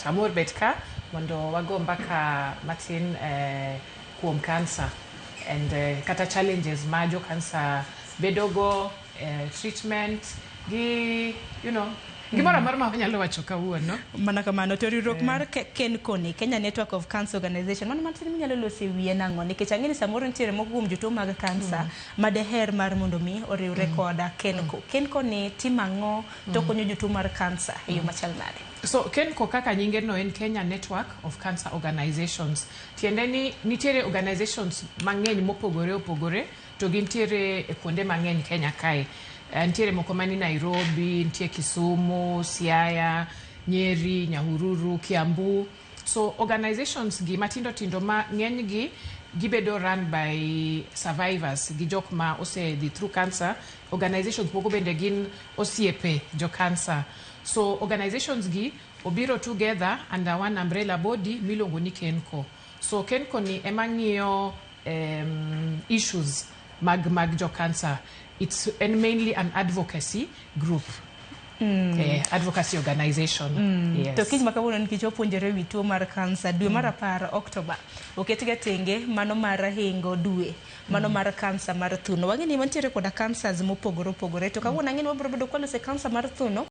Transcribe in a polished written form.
Amor bet ka mondo wago mbaka matin kuom cancer and kata challenges ma jo cancer bedogo, treatment gi gimoro amora ma wanyalo wacho kawuono. Mana kamano. To riwruok mar KENCO ni, Kenya Network of Cancer Organization, mano matin minyalo loso e wiye nang'o? Nikech ang'e ni samoro nitiere moko kuom jotuo mag kansa ma deher mar mondo mi oriwre koda KENCO. KENCO ni timo ang'o to konyo jotuo mar kansa e yo machal nade? So KENCO kaka nyinge no en Kenya Network of Cancer Organizations. Tiende ni nitiere organizations mang'eny mopogore opogore to gintiere e kuonde mang'eny Kenya kae. Nitiere moko mani Nairobi, nitie Kisumu, Siaya, Nyeri, Nyahururu, Kiambu. So organizations gi matindo tindo ma ng'eny gi gibedo run by survivors gi jok ma osedhi through cancer. Organizations moko bende gin osiepe jo cancer. So organizations gi obiro together under one umbrella body miluongo ni KENCO. So KENCO ni ema ng'iyo issues mag jo cancer. It's en mainly an advocacy group. Advocacy organization. Yes. To kiny ma kawuono nikech wapuonjore wi tuo mar kansa, dwe mar 10, Oktoba, oketga tenge mano mar hingo dwe mano mar kansa mar thuno. Wang'e ni wantiere koda cancers mopogore opogore, to kawuono ang'e ni wabiro bedo kwalose kansa mar thuno.